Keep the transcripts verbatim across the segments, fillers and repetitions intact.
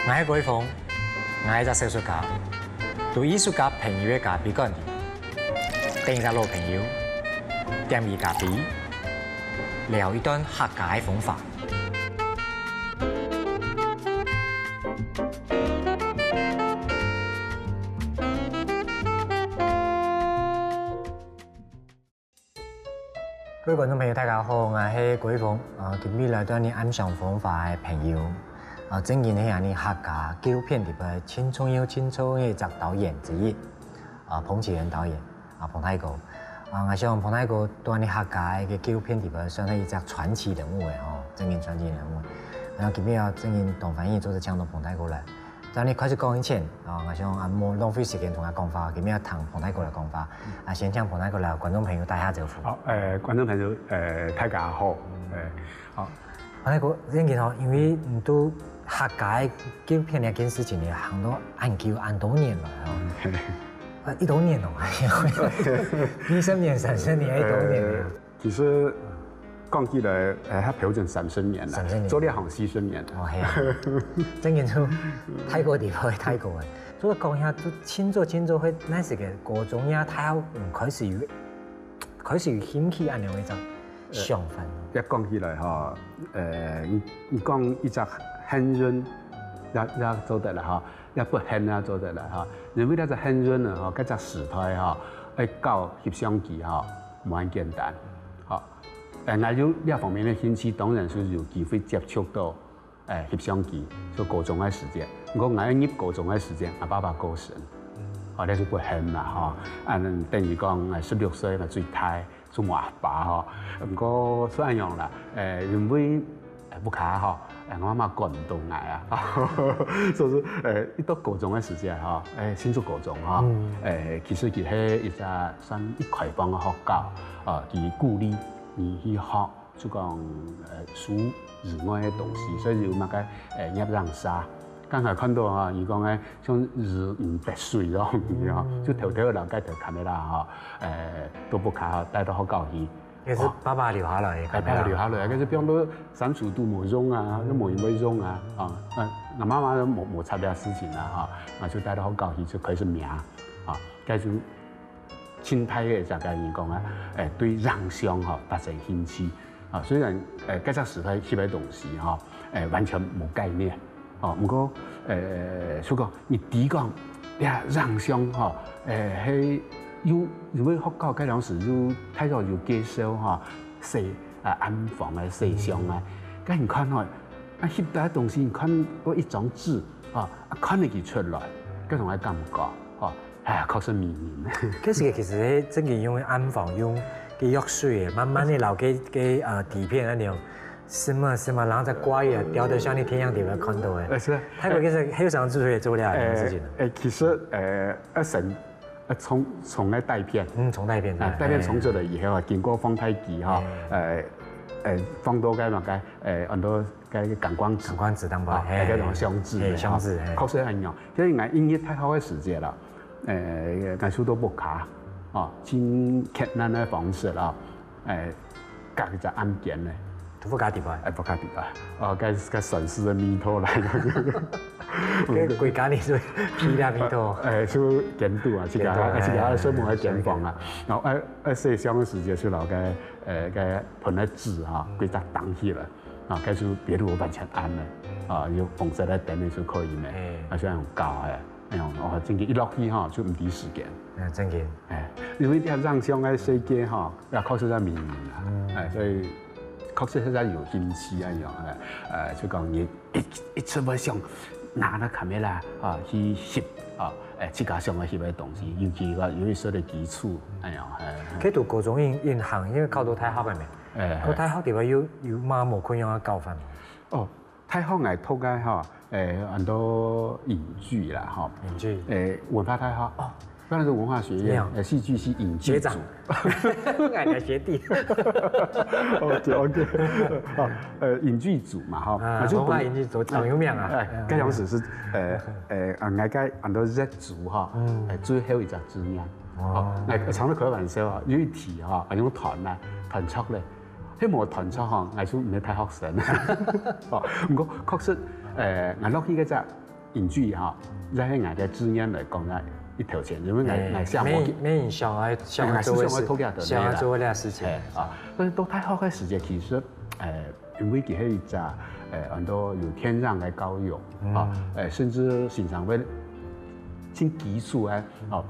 𠊎係郭一峰，𠊎係一隻小說家，在藝術家朋友个咖啡館裡，等一隻老朋友，點佢咖啡，聊一段客家个風華。 各位觀眾朋友，大家好，𠊎係郭一峰。啊，今晡日來到你暗香風華个朋友，啊，正經係𫣆俚客家紀錄片裡背盡重要、盡重要一隻導演之一，啊，彭啟源導演，啊，彭大哥。啊，𠊎想彭大哥在𫣆俚客家个紀錄片裡背算係一隻傳奇人物个吼，正經傳奇人物。然後今晡日啊，正經當歡喜做得請到彭大哥來。 在你開始講以前，啊，𠊎想啊，無浪費時間同𠊎講話，今晡日聽彭大哥來講話，啊，先請彭大哥來，觀眾朋友打下招呼。好，呃，觀眾朋友，呃，大家好，呃，好。彭大哥，正經吼，因為你在客家个紀錄片這件事情呢，行到恁久、恁多年了吼。啊，一多年了，二十年、三十年，一多年了。 其實講起來，呃，還標準三十年了，三十年。做這行四十年了。哦，係啊。正經就大哥裡背，大哥个。所以講一下，就盡早盡早會，該時个高中呀，大學，嗯，開始有，開始有興趣恁樣一種想法。呃，要講起來哈，呃，你，你講一隻幸運，也，也做得了哈。 也不幸啊，做得來哈。因為這隻幸運呢，吼，這隻時代哈，愛搞翕相機哈，無恁簡單。好，呃，𠊎有這方面个興趣，當然係有機會接觸到，呃，翕相機，就高中个時節。毋過𠊎入高中个時節，𠊎爸爸過身，哦，這就不幸啦，吼。啊，等於講，呃，十六歲嘛最大， 就無阿爸吼。毋過係恁樣啦，呃，因為，呃，屋下吼，呃，𠊎媽媽管毋到𠊎啊，所以，呃，一到高中个時節吼，呃，新竹高中吼，呃，其實佢係一隻算一開放个學校，呃，佢鼓勵你去學，就講，呃，書以外个東西，所以有麼个，呃，攝影社。 剛才看到啊，佢講个像如魚得水咯，你知道，就偷偷地摎該台camera哈，呃，都不卡哈，帶到學校去。也是爸爸留下來个，哎，爸爸留下來，可是放到三十度無用啊，又無人會用啊，啊，那那媽媽都無無插這事情啊，哈，那就帶到學校去就開始攝，啊，該就 清代个這个人講啊，誒，對影像吼發生興趣。啊，雖然誒，該隻時代翕个東西吼，誒，完全無概念，哦，毋過誒，就講你知講，這影像吼，誒，係有因為學校該當時有大學有介紹吼，洗啊暗房个洗相啊，該你看吼，啊翕个東西你看過一張紙，啊，看得佢出來，該種个感覺，吼。 哎呀，確實迷人。其實其實正經用暗房用个藥水，慢慢个摎个个呃底片那種，是嘛是嘛，然後再掛一個吊到像你天上地方看到个。哎，是啊。泰國其實還有啥子也做不了的事情呢？哎，其實呃，要省，呃，從從个帶片，嗯，從帶片，啊，帶片沖出來以後啊，經過放大機哈，呃呃，放到該麼个，呃，很多該感光紙，感光紙當中，啊，該種相紙，嘿，相紙，嘿，確實很用。 所以𠊎一入大學个時節啦，誒，𠊎受到屋下，哦，盡艱難个方式啦，誒，隔一隻暗間呢。都不家己吧？誒，不家己吧？哦，該該算是个密道啦。該歸家裡就避啦密道。誒，就監督啊，自家自家生活个間房啊，然後誒誒，洗相个時節就摎該誒該盆个紙哈，歸隻擋起來，啊，該就別路完全暗了，啊，有紅色个燈就可以呢，啊，雖然很高誒。 哎喲，哦，正經一落去吼，就毋知時間。嗯，正經。哎，因為這影像个世界吼，也確實在迷人啦。哎，所以確實係在有興趣啊，有，哎，呃，就講你一一直會想拿那camera啊去翕啊，哎，自家想要翕个東西，尤其个有一些个基礎，哎喲，哎。該讀高中運運行，因為考到大學个咩？哎，考大學底下有有嘛無共樣个教法無？哦， 大學𠊎讀个吼，誒，很多影劇啦，吼。影劇。誒，文化大學。哦。當然是文化學院，誒，戲劇系影劇組。學長。𠊎个學弟。OK，OK。啊，呃，影劇組嘛，吼。啊，那就文化影劇組，當有名啊。哎，該當時是，呃，呃，啊，𠊎个很多日組哈，嗯。誒，最後一隻志願。哦。哦，那常常開玩笑啊，有一題哈，啊，用團啊，團桌咧， 係無團出吼，𠊎就毋係大學生。哦，毋過確實，誒，𠊎落去該隻影劇哈，這係𠊎个志願來講，𠊎一頭前，因為𠊎𠊎想無，沒沒想愛想愛做个事，想愛做个事情。哎啊，但是到大學个時節，其實，誒，因為佢係一隻，誒，很多有天然个教育啊，誒，甚至經常會盡基礎个，哦，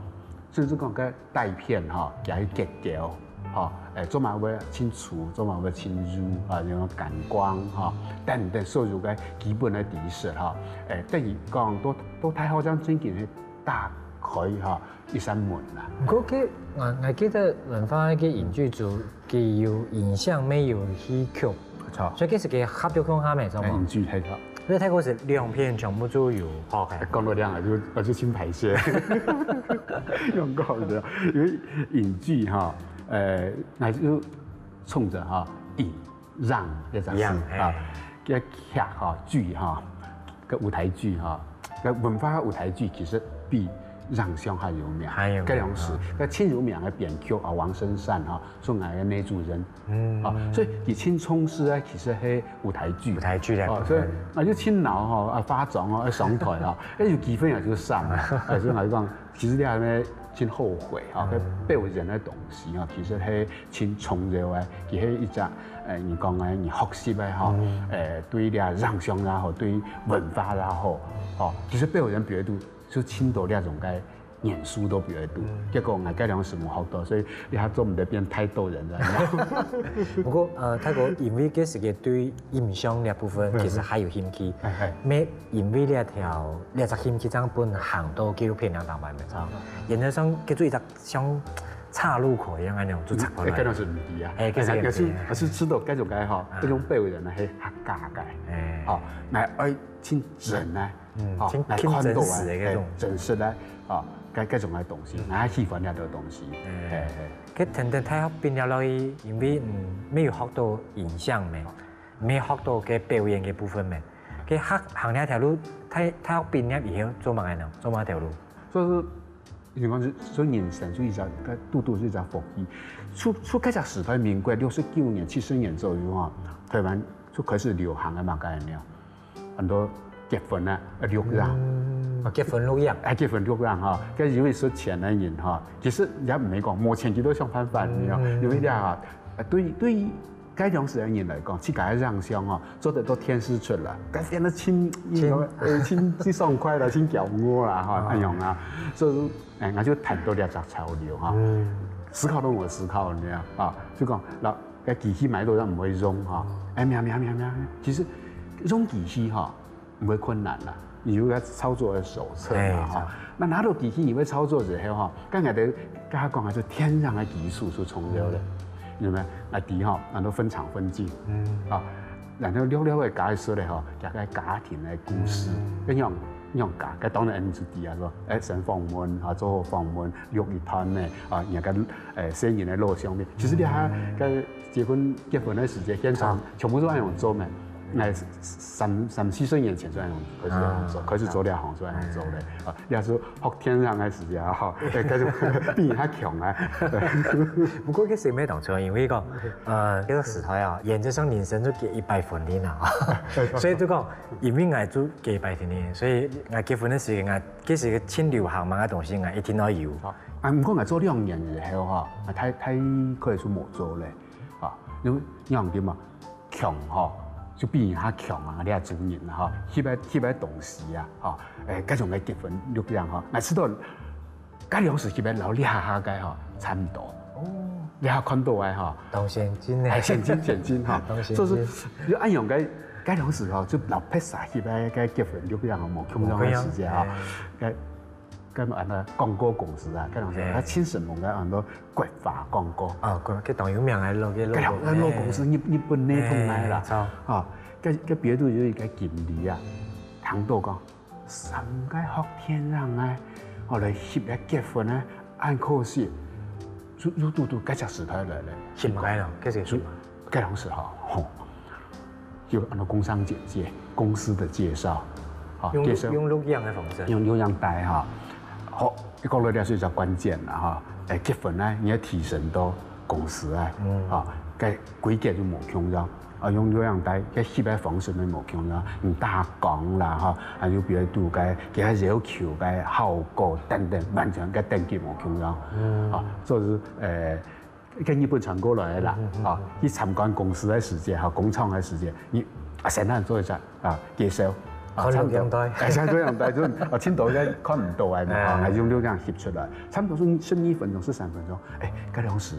甚至講个帶片哈，佢去結構。 吼，誒，做麼會清楚，做麼會清楚啊，有感光哈，等等所有个基本个知識哈，誒，等於講都都太好像正經係打開哈一扇門啦。毋過佢，𠊎𠊎記得文化个影劇組，佢有影像，乜有戲曲，著，所以佢係个合作共下，無錯嘛。影劇係著。 所以大概係兩片全部都有拍个。講到這樣，𠊎就𠊎就盡敗勢，用講个，因為影劇哈，呃，𠊎就衝著哈影像這隻字啊，个劇哈劇哈，个舞台劇哈，个文化舞台劇其實比影像還有名，還有名，該當時，該盡有名个編劇啊，王生善哈，做𠊎个女主人。 嗯，啊，所以佢盡重視个其實係舞台劇，舞台劇个部分。哦，所以啊就盡惱吼，啊化妝哦，愛上台哦，誒有機會啊就上，所以𠊎就講，其實這下呢盡後悔哈，該表演个東西哦，其實係盡重要个，佢係一隻，誒，你講个你學習个吼，誒，對這影像也好，對文化也好，哦，其實表演表演都就盡多這種个 元素都比較多。結果𠊎該當時無學到，所以這下做毋得變太多人了。毋過，呃，大哥，因為該時節對影像這部分其實還有興趣，乜因為這條這隻興趣正分行到紀錄片這方面，原則上，佢就一隻像岔路口一樣，恁樣就插過來。誒，該當時毋知啊，誒，該時也毋知啊。也是也是知道該種个吼，該種表演呢，係客家个，誒，吼，來愛盡真啊。 嗯，哦，來看到啊，真實个該種，誒，真實个，哦，該該種个東西，𠊎還喜歡該種東西，誒誒。該等等大學畢業落去，因為嗯，乜有學到影像無？乜學到該表演个部分無？該行行這條路，大大學畢業以後做麼个呢？做麼个條路？所以說，你講係說人生就一隻，該堵堵係一隻福氣。就就該隻時代，民國六十九年、七十年左右啊，台灣就開始流行个麼个呢？ 很多結婚啊，愛錄影。哦，結婚錄影。誒，結婚錄影哈，該因為有錢个人哈，其實也毋係講無錢佢都想辦法，你知道，因為這哈，對對該當時个人來講，自家个影像哦，做得到電視出來，該顯得盡，誒，盡盡爽快啦，盡驕傲啦哈，恁樣啊，所以，誒，𠊎就揣到這隻潮流哈，思考都無思考，你知道啊，就講，該機器買到也毋會用哈，誒，咩咩咩咩，其實用機器哈， 毋會困難啦，你有該操作个手冊嘛，哈。該拿到機器，你會操作之後，哈，剛才个剛剛講个係天然个技術係重要个，有無？啊，知吼，安到分場分鏡，啊，然後了了个解說个吼，大家家庭个故事，該樣樣解，該當然你就知啊，說，誒，先訪問，哈，做好訪問，錄一段呢，啊，人家个，誒，生人个錄像片，其實你還該結婚結婚个時節，現場全部都恁樣做咩？ 誒，三三四十年前就恁樣開始恁樣做，開始做這行就恁樣做咧。啊，也係學電影个時節吼，誒，開始比人較強啊。毋過其實也當重要，因為講，呃，這個時代啊，原則上人生就結一擺婚姻啊，所以就講，因為𠊎就結一擺婚姻，所以𠊎結婚个時間，𠊎其實盡流行麼个東西，𠊎一定愛有。啊，毋過𠊎做兩年以後吼，啊，大大概就無做咧，啊，因為仰般嘛， 強吼，就比人較強啊，這種人吼，翕个翕个東西啊，吼，誒，該種个結婚錄影吼，𠊎知道，該當時翕个摎這下个吼，差毋多。哦，這下看到个吼，當先進呢。誒，先進先進吼，當先進。所以說，就恁樣个，該當時吼，就摎別儕翕个个結婚錄影吼，無共樣个時節吼，該 該麼安到廣告公司啊，該種係，佢盡神猛个安到國華廣告。哦，佢佢當有名个老个老該種該老公司，日日本那種來啦，哦，該該別度有一個經理啊，聽到講，三個學電影个，哦來翕个結婚个，恁可惜，又又堵堵該隻時代來咧，翕麼个咯？該隻翕麼个？該種時候，吼。 有安到工商簡介，公司的介紹，好，用介紹用錄影个方式，用錄影帶哈。好，你講到這係一個關鍵啦哈。誒，結婚呢，你要提神到公司啊，嗯，哈，个規格就無共樣，啊，用錄影帶个翕个方式乜無共樣，嗯，打光啦，吼，啊，又比如對个，佢个要求个效果等等，完全个等級無共樣。嗯。啊，所以係，呃，跟日本傳過來个啦，嗯，嗯，嗯，啊，去參觀公司个時節，哈，工廠个時節，你，啊，先生做一隻，啊，介紹，啊，看錄影帶。差不多，哎，像錄影帶，就，啊，盡多个看毋到个嘛，哎。啊，用錄影翕出來，差不多係十二分鐘、十三分鐘，哎，該當時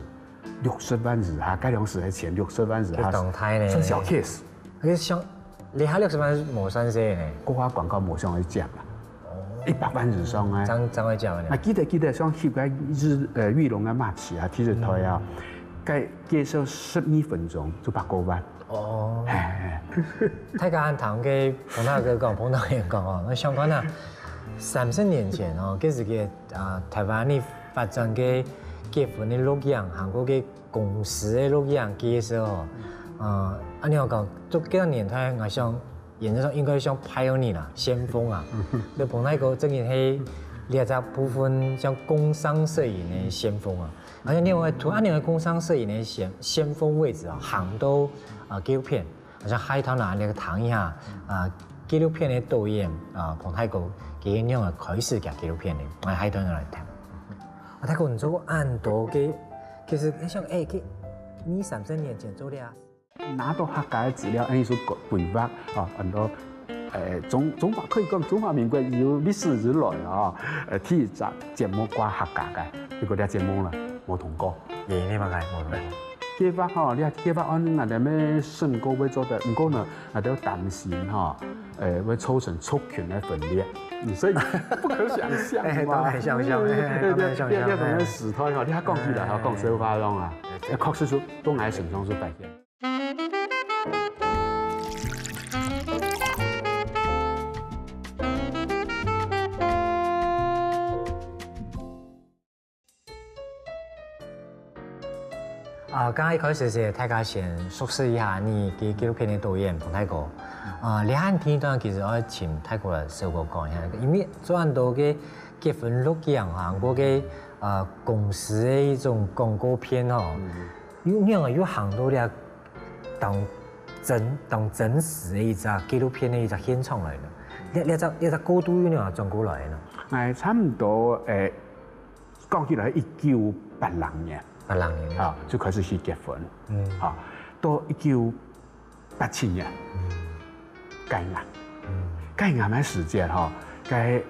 六十萬以下，該當時个錢六十萬以下，該當大呢。算小 case。該像，這下六十萬無算細呢。國家廣告無想愛接啦，一百萬以上啊。正，正會接呢。啊，記得，記得，像翕个日，呃，玉龍啊、馬奇啊、電視台啊，該介紹十二分鐘就百過萬。哦。嘿，嘿。大家還談个，彭大哥講，彭導演講哦，該相關啊，三十年前哦，該時个，啊，台灣个發展个結婚个錄影，還過个公司个錄影介紹哦，呃，恁樣講，做該个年代，𠊎想，原則上應該像pioneer啦，先鋒啊。該彭大哥正經係這隻部分像工商攝影个先鋒啊。而且另外，在恁樣个工商攝影个先，先鋒位置啊，行到，呃，紀錄片，好像海淘拿那個談一下，啊，紀錄片个導演，啊，彭大哥，佢仰般開始个紀錄片呢？𠊎海淘拿來談。 啊，大哥，你做過恁多个，其實你想，哎，个二三十年前做了啊。拿到客家个資料，恁樣就規劃，哦，很多，呃，中，中華可以講中華民國有歷史以來啊，呃，第一隻節目掛客家个，結果這節目呢，無通過。耶，你麼个無通過？計劃吼，你計劃按𠊎兜乜審過會做得，毋過呢，𠊎兜擔心吼，呃，會造成族群个分裂，嗯，所以不可想象嘛。哎，當難想象，哎，當難想象，對，對，對，哎。時代吼，你還講起來吼，哎。講笑話樣啊，哎，對。哎，確實係都來身上係發現。 啊，剛剛一開始係大家先熟識一下你个紀錄片个導演彭大哥。啊，這下第一段其實愛請大哥來小可講一下，因為做恁多个結婚錄影，還過个，呃，公司个一種廣告片吼，有，你有行到這當真，當真實个一隻紀錄片个一隻現場來呢？這，這隻，這隻過渡又仰般轉過來呢？哎，差不多，欸， 講起來，一九八零年，八零年。啊，就開始去結婚。嗯。啊，到一九八七年，嗯。戒嚴。嗯。戒嚴个時節吼，該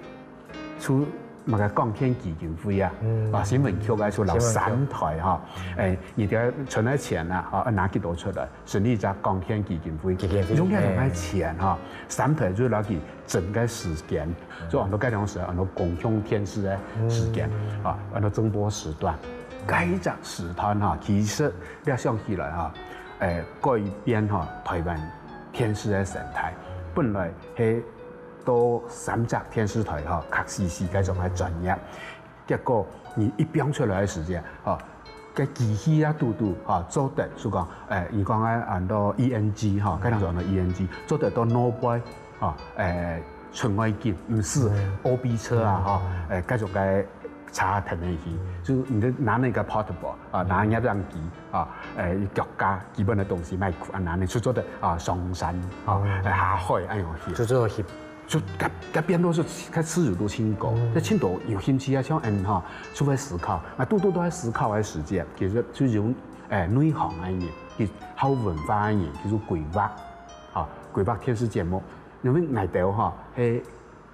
就麼个港片基金會啊，嗯。啊，新聞局啊，就摎三台吼，新聞局。嗯。欸，你兜存个錢啊，啊，拿幾多出來？ 成立一隻港片基金會，基金會，用這兩個錢吼，三台就摎佢整個時間，嗯。就安到該當時安到公共電視个時間，嗯。啊，安到正播時段。該一隻時段吼，其實你想起來吼，欸，改變吼，台灣電視个生態。本來係到三隻電視台吼，較細細該種个專業， 結果你一放出來个時節，吼，該機器啊，堵堵，吼，做得，就講，欸，你講个安到E N G，吼，該當時安到E N G，做得到外背，吼，欸，出外景，毋使O B車啊，吼，欸，該種个車跈等去，就你就拿那個portable，啊，拿攝影機，啊，欸，腳架基本个東西，麥克，啊，拿你就做得，啊，上山，啊，欸，下海，恁樣去。就做翕 就該，該變到係，該自由度盡高，嗯。該盡多有興趣啊，像𠊎吼，就會思考。啊，堵堵都在思考个時節，其實就有，欸，內行个人，佢好文化个人，佢就規劃，吼，規劃電視節目。因為𠊎兜吼，係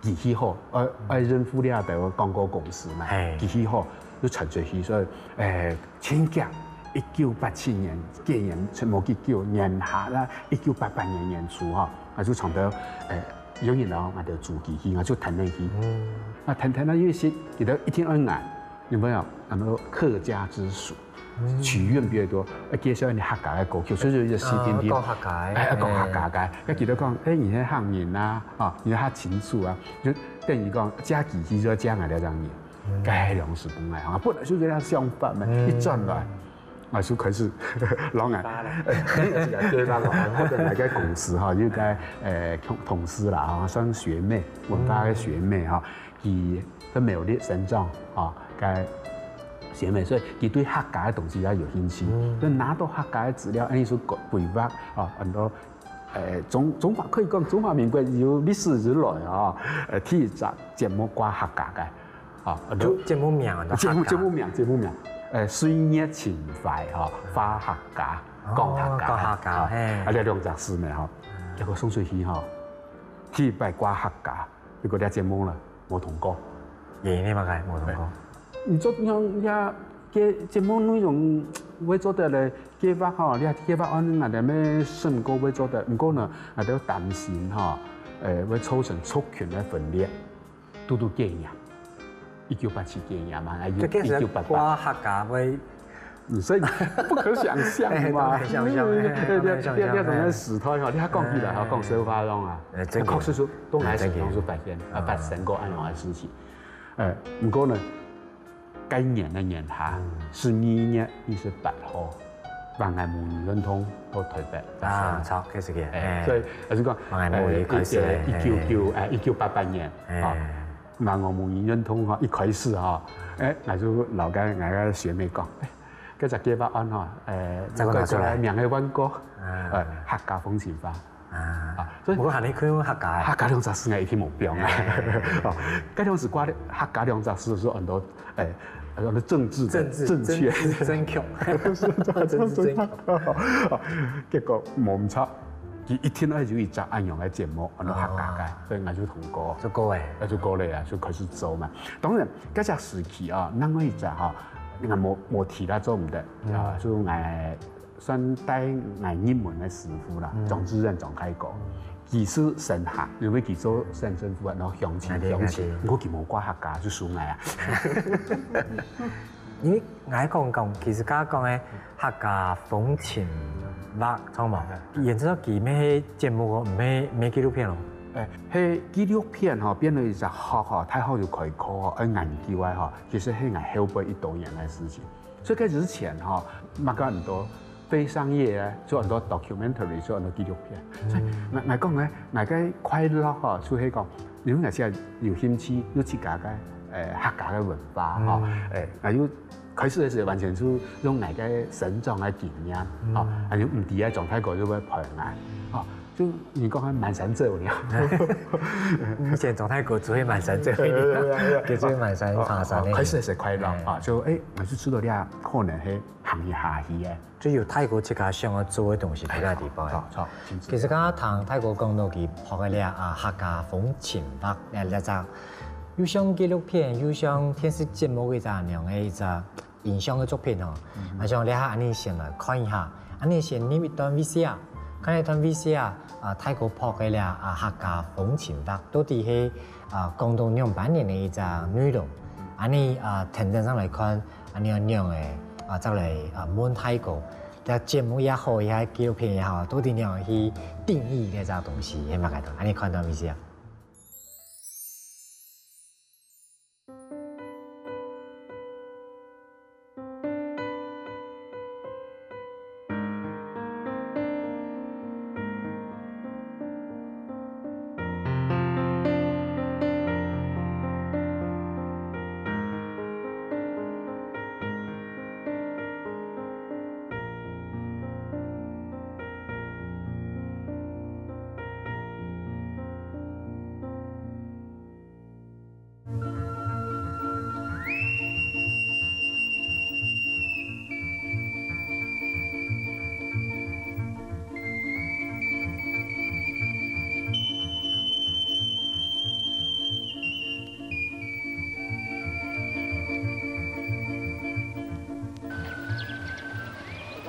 機器好，愛，愛應付這兜廣告公司嘛，嘿。機器好，就傳出去，所以，欸，盡遽，一九八七年，戒嚴，無幾久，年下啦，一九八八年年初吼，啊，就傳到，欸， 有人哦，𠊎兜租機器，𠊎就跈等去。嗯。啊，跈等啊，有時佢兜一定愛𠊎，有無有？安到客家之俗，嗯。曲韻比較多，愛介紹你客家个歌曲，所以就一直試聽聽。啊，講客家个。欸，講客家个。欸。該佢兜講，欸，你係客人啊，啊，你係客清楚啊，就等於講，借機器就借𠊎這種人，嗯。該當時本來哈，本來就這樣想法嘛，嗯。一轉來， 啊，就開始，摎𠊎，發了。欸，自家對啦，摎𠊎後背來个公司哈，有个，欸，同，同事啦，哈，算學妹，文化个學妹哈，佢在苗栗生長，哈，該，姐妹，所以佢對客家个東西也有興趣。嗯。所以拿到客家个資料，恁樣去規劃，哦，很多，呃，中，中華，可以講中華民國有歷史以來啊，呃，第一隻節目掛客家个，啊，很多就節目名啊，節目，客家。節目名，節目名，呃，歲月情懷，哈，話客家，哦，講客家，講客家，啊，嘿。啊，這兩隻字呢，哈，結果送出去，哈，第一擺掛客家，結果這節目了，無通過。原因係麼个無通過？對。 你做樣呀，个節目內容會做得咧，計劃吼，你計劃按𠊎兜乜審過會做得，毋過呢，𠊎兜擔心吼，誒，會造成族群个分裂，堵堵戒嚴，一九八七戒嚴嘛，啊，一，就其實一九八八。掛客家會，嗯，所以不可想象嘛。哎，當難想象，哎，當難想象，你，你，你，你，哎。你，你，你，時代吼，你還講起來吼，哎。講笑話咯啊，哎，真的。確實係，都還係哎，真的。當初發現，啊，嗯。發生過恁樣个事情。 呃，毋過呢，該年个年下，嗯。十二月二十八號，還𠊎母語運動到台北發生。啊，著，該時間，哎，哎。所以，還係講，還𠊎母語開始，呃，一，一九九，哎。哎，一九八八年，哎。啊，還𠊎母語運動吼，一開始吼，哎，𠊎就摎該𠊎个學妹講，哎，該隻計畫案吼，哎，再過拿出來。改出來名仔換過，啊。哎，客家風情話。 啊，啊，所以毋過還係可以用客家个。客家兩隻字𠊎一定無變啊。哎。哦，該當時掛个客家兩隻字係很多，誒，很多政治的正確。政治，政治正確。政治正確。哦，結果無毋著，佢一定愛有一隻恁樣个節目，安到客家个，哦。所以𠊎就通過。就過誒。那就過了呀，就開始做嘛。當然，該隻時期啊，另外一隻哈，你看無，無提啦，做毋得，嗯。啊，就𠊎 算帶𠊎入門个師傅啦，嗯。莊智仁莊太哥。嗯。佢係生客，因為佢做省政府啊，然後鄉親，哎，對，鄉親，對，對。毋過佢無掛客家，就輸𠊎啊。因為𠊎講講，其實剛剛講个客家風情畫，著無？嗯。原則上佢乜係節目哦，毋係，毋係紀錄片哦。誒，係紀錄片吼，變到一隻學吼，大學有開課吼，愛研究个吼，其實係𠊎後背一多年个事情。 所以該之前吼，麼个很多非商業个，做很多documentary，做很多紀錄片。所以，嗯。𠊎，𠊎講呢，𠊎个快樂吼，就係講，因為𠊎現在有興趣，有自家个，誒，客家个文化吼，嗯。誒，𠊎又開始个時候完全係用𠊎个成長个經驗，嗯。吼，還有毋知个莊太哥就會陪𠊎，吼，就你講个蹣跚走了。以前莊太哥只會蹣跚走，對，對，對，對，對。佢只會蹣跚爬山个。哦，哦，開始个時候快樂，哎。啊，就，誒，𠊎就知道這可能係 行業下去个。就有太多自家想要做个東西在該地方。著，著，真正。其實剛剛聽大哥講到佢拍个這，啊，客家風情畫這，這隻，又像紀錄片，又像電視節目一隻恁樣个一隻影像个作品哦。嗯哼。啊，像這下恁樣先來看一下，恁樣先入一段VCR，看一段VCR，啊，大哥拍个這，啊，客家風情畫，到底係，啊，講到仰般个一隻內容。恁樣，啊，等等上來看， 恁樣樣誒，啊，再來，啊，問大哥，這節目也好，也係紀錄片也好，到底仰般去定義這隻東西，係麼个東西？恁樣看到無？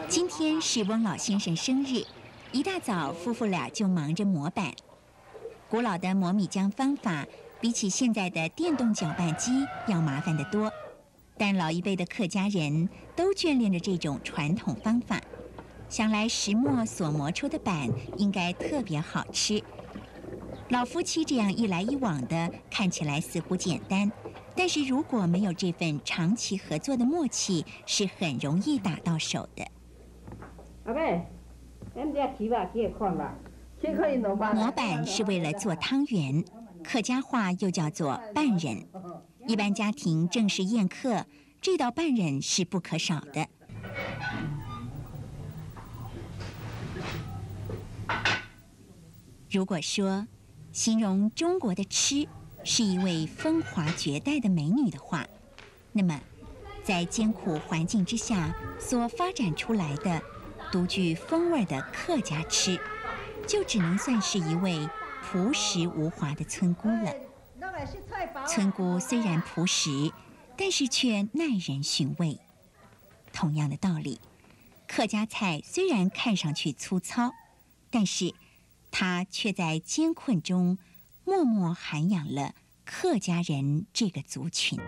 今天是翁老先生生日，一大早，夫妇俩就忙着磨板。古老的磨米浆方法，比起现在的电动搅拌机要麻烦得多。但老一辈的客家人都眷恋着这种传统方法，想来石磨所磨出的板应该特别好吃。老夫妻这样一来一往的，看起来似乎简单，但是如果没有这份长期合作的默契，是很容易打到手的。阿伯，咱这提吧，去看吧。去看伊弄吧。磨板是为了做汤圆，客家话又叫做拌仁。一般家庭正式宴客，这道半人是不可少的。如果说形容中国的吃是一位风华绝代的美女的话，那么在艰苦环境之下所发展出来的独具风味的客家吃，就只能算是一位朴实无华的村姑了。村姑虽然朴实，但是却耐人寻味。同样的道理，客家菜虽然看上去粗糙，但是它却在艰困中默默涵养了客家人这个族群。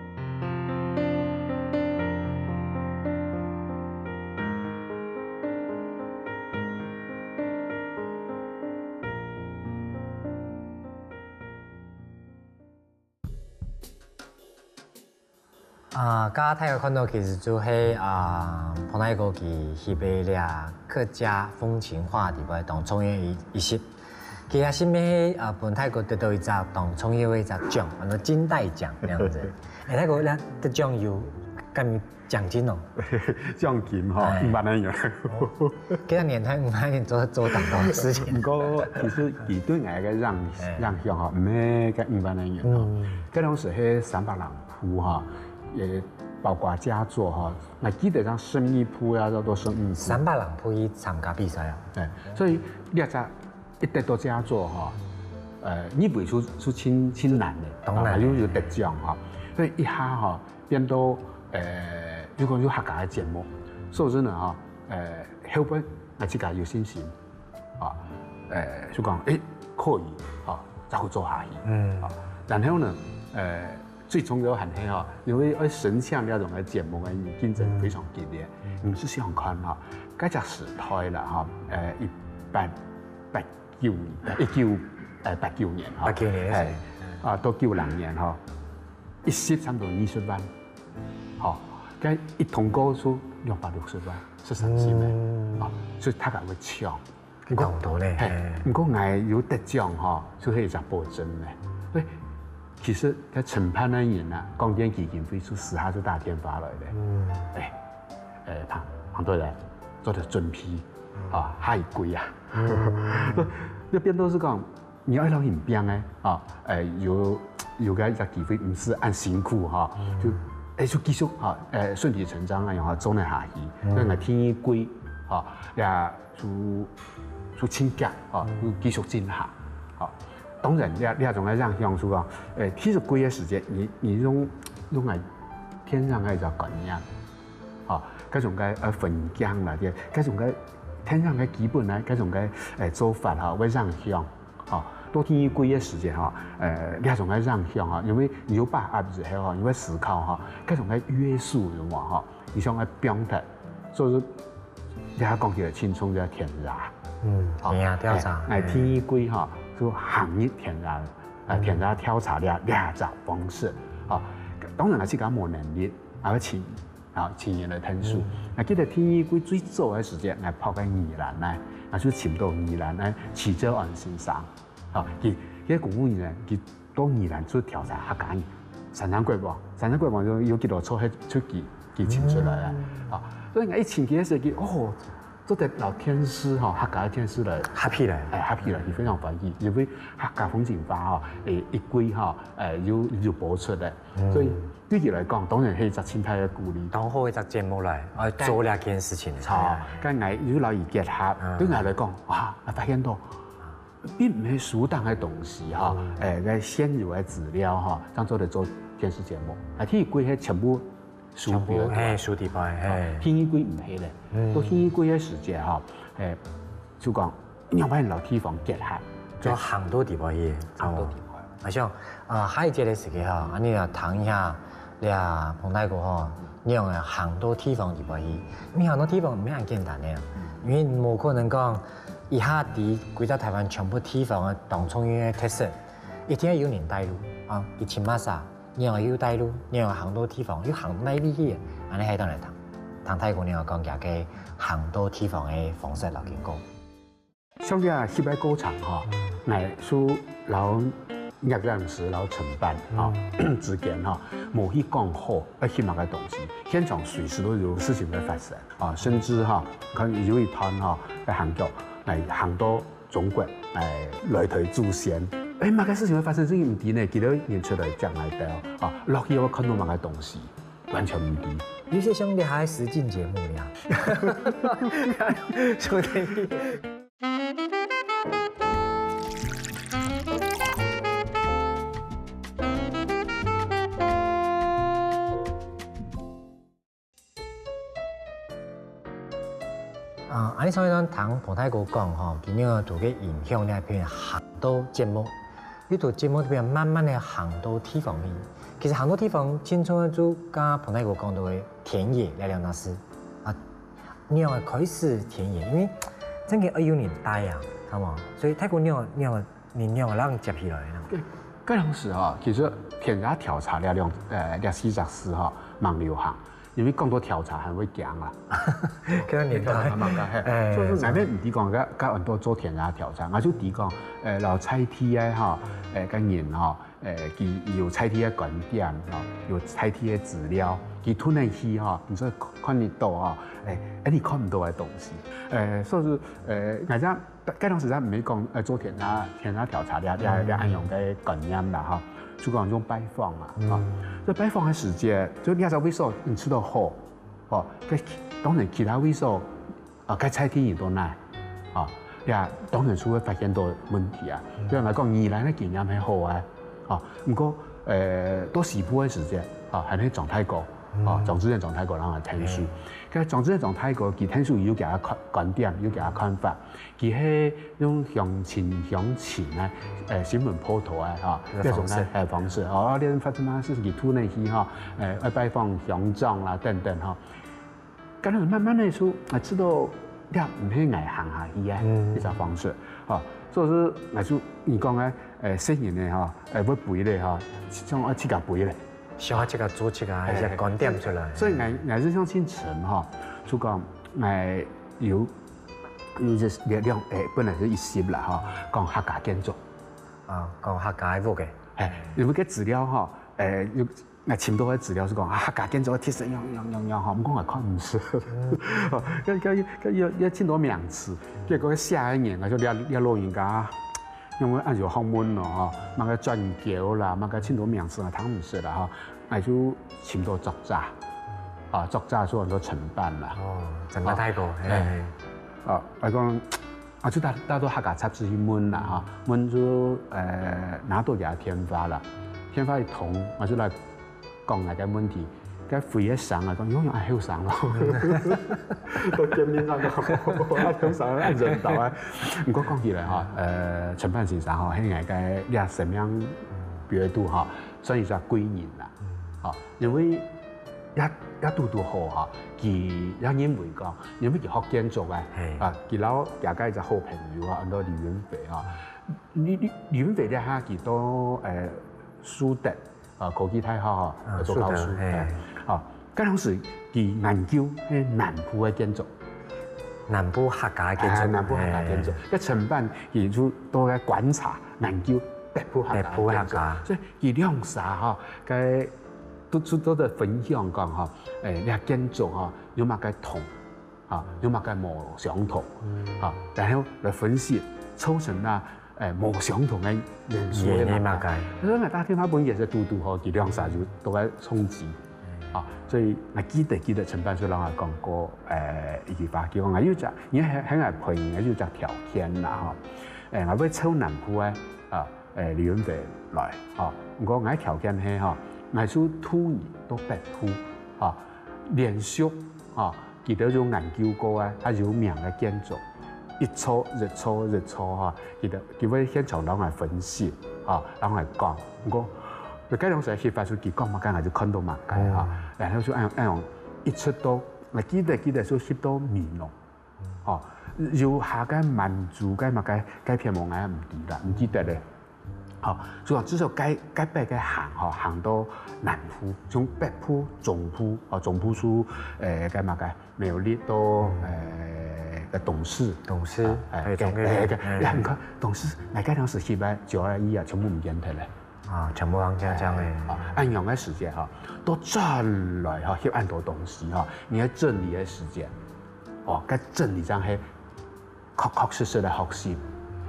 啊，剛剛大家看到其實就係啊，彭大哥佢翕个這客家風情畫裡背當重要一一集。佢也係乜係啊，彭大哥得到一隻當重要个一隻獎，安到金帶獎這樣子。哎，大哥，這得獎有敢有獎金哦？獎金哈，哎五萬个銀。這个年代五萬个銀做做當多事情。毋過其實佢對𠊎个印哎印象哈，毋係該五萬个銀哈嗯，該當時係三百零鋪哈，也包括佳作哈，𠊎記得像生意鋪啊，叫做生意鋪。三百零鋪去參加比賽啊？哎，所以你也知，一得到佳作哈，呃，你會出出盡盡難个，當然啊又有得獎哈，所以一下哈變到呃，就講有客家个節目，所以真个哈，呃，後背𠊎自家有信心，啊，呃，就講誒可以，啊，再去做下去，嗯啊，然後呢，呃，最重要還係哈，因為愛申請這種个節目个競爭非常激烈，毋係想看哈，該隻時代啦哈，呃，一八八九年，一九呃八九年哈，八九年个時哎，啊，到九零年哈，一集差不多二十萬，好，該一通告就兩百六十萬，十三集呢，啊，所以大家會搶。當多呢。嘿哎，毋過𠊎有得獎哈，就係一隻保證呢。所以其實該承辦个人啊，廣電基金會就私下就打電話來个，嗯，哎，哎，彭彭導演，做得準備啊，下一季啊，就變到係講，你愛摎人拚个啊，哎，有有該一隻機會，毋係恁辛苦哈，就哎就繼續哈，哎順理成章啊，然後做得下去。所以𠊎第二季哈，也就就盡遽哈，就繼續進行哈。當然，這這種个影響係講，哎，其實歸个時間，你你用用來天生个一種觀念，哈，該種个呃分享啦，對，該種个天生个基本呢，該種个哎做法哈，會影響。 哦，到第二季个時節吼，呃，這種个影響吼，因為你有把握之後吼，你會思考吼，這種个約束有無吼，你想愛放忒，所以說，你還講起來輕鬆就天然。嗯，係啊，調查。哎，第二季吼，就行入天然，啊，天然調查這這隻方式，哦，當然還係講無能力，啊，請 啊，請人來𢯭手。啊，記得第二季最早个時節，𠊎拍个宜蘭呢，啊，就尋到宜蘭呢，徐哲安先生。啊，佢佢个公務人員，佢到宜蘭做調查客家人，三山國王，三山國王有有幾多座係出佢佢請出來啊。啊，所以𠊎一請佢个時，佢哦，做得摎電視吼，客家个電視來合起來。哎，合起來，佢非常歡喜，因為客家風情畫吼，誒，一季吼，誒，有有播出个，所以對佢來講，當然係一隻盡大个鼓勵。當好一隻節目來，愛做這件事情。好，跟𠊎又摎佢結合，對𠊎來講，哇，𠊎發現到，並毋係書當个東西哈，誒，該現有个資料哈，正做得做電視節目，啊，第一季係全部書全部表个。嘿，書底背，嘿。第二季毋係咧，到第二季个時節哈，誒，就講仰般摎地方結合，做行到底背去，行到底背。啊，像啊，下一節个時間哈，啊，你來談一下，你啊，彭大哥哈，你用行到地方底背去，因為行到地方毋係恁簡單个，因為無可能講一下知歸隻台灣全部地方个當重要个特色，一定愛有人帶路啊，一起馬上，你用有帶路，你用行到地方，又行到哪位去？恁呢還當來談，談大哥你用講佢个行到地方个方式摎經過。 像這翕个過程吼，𠊎就摎攝影師摎承辦哈之間哈，無去講好愛翕麼个東西，現場隨時都有事情會發生啊，甚至哈，看有一團哈，愛行腳，來行到中國，來來台祖先，哎，麼个事情會發生，真毋知呢，幾多人出來講來的啊，落去會看到麼个東西，完全毋知。有些兄弟還實境節目呀，兄弟。 啊，恁樣上一段聽彭大哥講吼，佢仰仔對該影響這片行到節目，又對節目這片慢慢个行到地方去。其實行到地方，盡重要就剛剛彭大哥講到个田野這兩件事啊，仰仔開始田野，因為真个愛有人帶啊，係無？所以大哥仰仔仰仔你仰仔讓接起來呢？該當時哈，其實田野調查這兩呃這四隻字哈，蠻流行。 因為講到調查還會驚啊。可能你調查嘛，嘿，哎所以說𠊎乜毋知講，該該恁多做田野調查，𠊎就知講，呃，摎在地个哈，呃，个人哈，呃，佢有在地个觀點哈，有在地个資料，佢吞得去哈，你所以看得到哈，哎，哎，你看毋到个東西，呃，所以說，呃，𠊎這該當時在美國呃做田野田野調查這這這恁樣个觀念啦哈，就講用拜訪啊，哈，所以拜訪个時節，就你還在位所你知道好，哦，該當然其他位所啊，該在地人都來，啊，也當然就會發現到問題啊。比如來講，宜蘭个經驗係好啊，啊，毋過呃到西部个時節，啊，還係莊大哥，啊，莊智淵莊大哥，然後來聽書。該莊智淵莊大哥佢聽書有佢个觀觀點，有佢个看法。 佢係用鄉親鄉親啊，呃，新聞報導啊，哈，這種方式哎方式，哦，這發生麼事情，佢突然去哈，呃，愛拜訪鄉長啦等等哈，可能慢慢个就啊知道這毋係𠊎行下去啊，一種方式，哈，所以說𠊎就你講个，呃，細人个哈，呃，會飛咧哈，像愛自家飛咧。 想要這個組織啊，一些觀點出來。所以𠊎𠊎就像姓陳哈，就講𠊎有有一兩誒，本來係一集啦哈，講客家建築。啊，講客家个屋个。誒，因為个資料哈，誒，有𠊎尋到个資料係講啊，客家建築个特色樣樣樣樣哈，毋過𠊎看毋識。該該該要要盡多名詞，結果寫个人，𠊎就這這老人家。 因為恁有學問咯吼，麼个轉角啦，麼个盡多名詞啊，聽毋識啦吼，𠊎就尋到作者，啊，作者就安到陳半啦。哦，陳半大哥，嘿，啊，𠊎講，啊，就打打到客家雜誌去問啦吼，問就呃拿到佢个電話啦，電話一通，𠊎就來 講𠊎个問題，該回个聲啊，講永遠還後生咯。到見面上講，還後生，還人道啊。毋過講起來哈，呃，陳半先生哈，係𠊎个這生命表度哈，算一隻貴人啦。好，因為也也堵堵好哈，佢也認為講，因為佢學建築啊，啊，佢摎佢个一隻好朋友啊，安到李雲飛啊，李李李雲飛這下佢到呃樹德。 啊，科技大學吼，做教授。啊，該當時佢研究係南部个建築，南部客家建築，南部客家建築。該陳半佢就都在觀察研究北部客家建築，所以佢兩儕吼，該都都都在分享講吼，誒，這建築吼有麼个同，啊，有麼个無相同，啊，然後來分析造成啊。 誒無相同个元素个物件。所以𠊎打電話分佢个時堵堵吼，佢兩儕就都在衝擊。啊，所以𠊎記得記得陳半就摎𠊎講過誒一句話，佢講𠊎有隻，你還還𠊎陪你，𠊎有隻條件啦吼。誒，𠊎會湊南部个啊誒李雲飛來，吼，毋過𠊎條件係吼，𠊎就渡你到北部，吼，連續吼。 佢兜有研究過啊，較有名个建築，一座一座一座哈，佢兜佢會現場摎𠊎分析，哈，摎𠊎講，毋過，該當時翕法就佢講麼个，𠊎就看到麼个哈，然後就恁樣恁樣一直到，𠊎記得記得就翕到美濃，吼，有下个滿族个麼个該片無，𠊎也毋記得，毋記得咧。 吼，所以講至少該該擺个行吼，行到南部，從北部、中部，吼，中部就誒該麼个苗栗到誒个東勢，東勢，哎，哎，中个，哎，哎，哎，你看東勢，𠊎該當時翕个九二一啊，全部毋見忒咧。啊，全部放淨淨个。啊，恁樣个時節哈，到轉來哈，翕恁多東西哈，你愛整理个時節，哦，該整理正係確確實實个學習。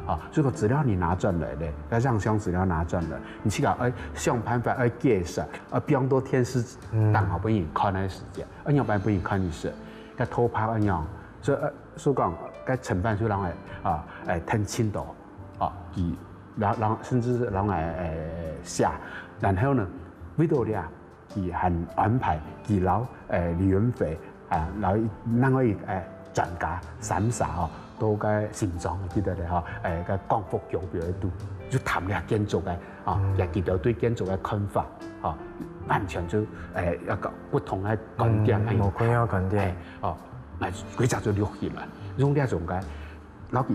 啊，所以講資料你拿轉來咧，該影像資料拿轉來，你自家愛想辦法，愛解釋，愛放到電視頂下分人看个時節，愛仰般分人看你係，該偷拍愛仰，所以，呃，所以講，該承辦就人來啊，哎，聽清楚，啊，佢，然然甚至係人來，哎，寫，然後呢，為到這， 佢還安排佢摎，呃，李雲飛啊，摎另外一，呃，專家三儕吼，到該新莊，記得咧吼，呃，該光復宮廟个肚，就談這建築个，啊，也佢兜對建築个看法，吼，完全就，呃，一個不同个觀點，嗯，無共樣个觀點。哎，哦，那規隻就錄起來，用這種个 摎佢